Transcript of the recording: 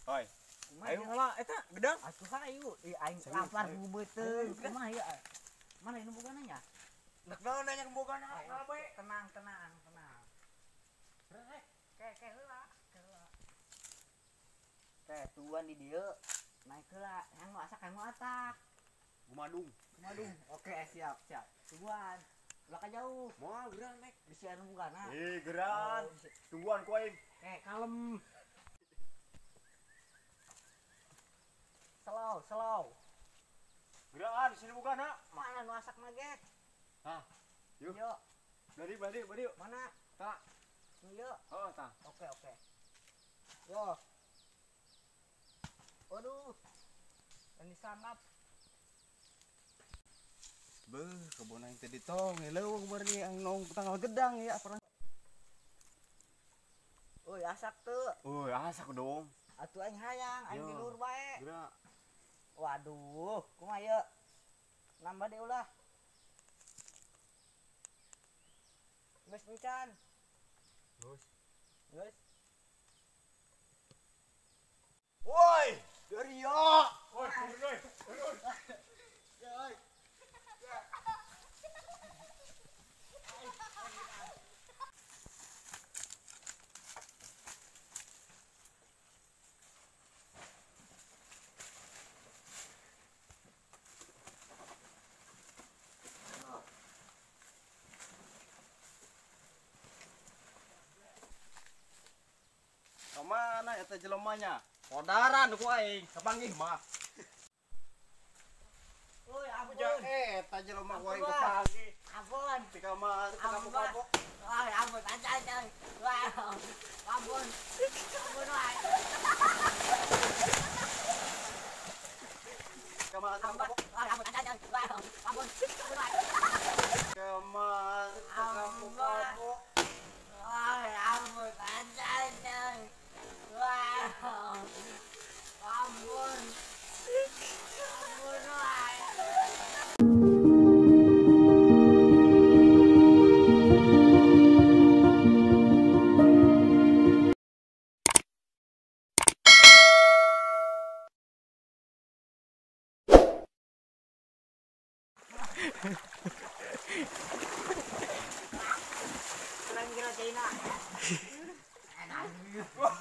Oi. Ayo lah eta gedang. Atuh hayu, aing lapar beuteung. Kumaha ieu? Mana nu bogana nya? Nek naon nanya ke bogana? Tenang, tenang, tenang. Ke heula, ke heula. Teh tuan di dieu naik heula, yang nu asak yang nu atak. Gumadung. Gumadung. Oke, siap, siap. Tungguan. Ulah ka jauh. Moal geura naik. Bisi anu bogana. Eh, geura. Tungguan ku aing. Eh, kalem. Slow, slow. Geraan sini bogana. Mana nu asak mah ge? Hah. Yuk. Yuk. Bari, bari, bari yuk. Mana? Tah. Yuk. Oh, tah. Oke, oke. Yo. Waduh. Dan disangap. Beuh, kebon aing teh ditong, leuweung bari aing nong tanggal gedang ya pernah. Euy, asak teu. Euy, asak dong. Atuh aing hayang, aing di luhur bae. Geura. Waduh, kumaha ieu? Nambah deui ulah. Geus encan. Geus. Geus. Woi, dari ya. Woi, turun woi, turun. Ya, oi. Kemana eta jelemanya? Kodaran ku aing, kapanggih mah. Euy, ampun. Eta jelema ku aing kapanggih. Ampun. Di kamar kapok-kapok. Wah, ampun, aja aja. Wah, ampun. Ampun wae. Kamar kapok. Wah, ampun, aja aja. Wah, ampun. Ampun wae. Kamar kapok-kapok. Wah, ampun, aja aja. Wah, ampun. Ampun wae. Keren kira China. Woi.